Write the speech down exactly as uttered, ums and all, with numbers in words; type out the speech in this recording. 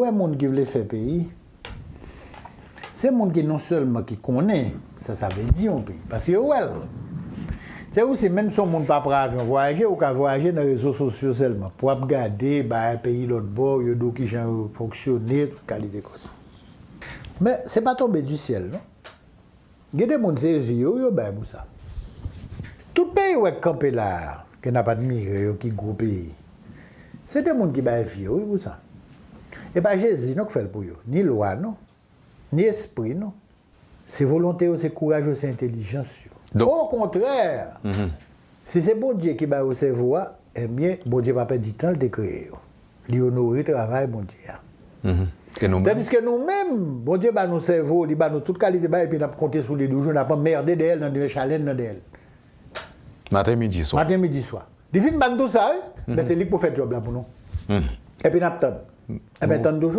Ou wè moun ki vle fè peyi, se moun ki non sèlman ki konnen sa sa vle di yon peyi, paske yo wè l. Se ou si menm si yon moun pa pran avyon vwayaje, ou ka vwayaje nan rezo sosyo sèlman pou ap gade bagay peyi lòt bò, yo di w kijan yo fonksyone, tout kalite konsa. Men se pa tonbe di syèl non. Gen de moun se vi yo yo bay pou sa. Tout peyi w wè k kanpe la a, ke n ap admire yo ki gwo peyi, se de moun ki bay vi yo wi pou sa. E pa Jezi non k fè l pou yo, ni lwa non, ni espri non. Se volonte yo, se kouraj yo, se entelijans yo. Donk, okontrè, si se Bondye ki ba yo sèvo a, ebyen, Bondye pa pèdi tan l te kreye yo. Li onore travay Bondye a. E nou menm? Tandiske nou menm, Bondye ba nou sèvo, li ba nou tout kalite bagay, epi n ap konte sou li doujou, n ap anmède dèyè l nan dèyè chalèn nan dèyè l. Maten, midi, swa. Maten, midi, swa. Li fin ba n tou sa, wi. Men se li k pou fè djòb la pou nou. Epi n ap tann. Ebyen, tann toujou.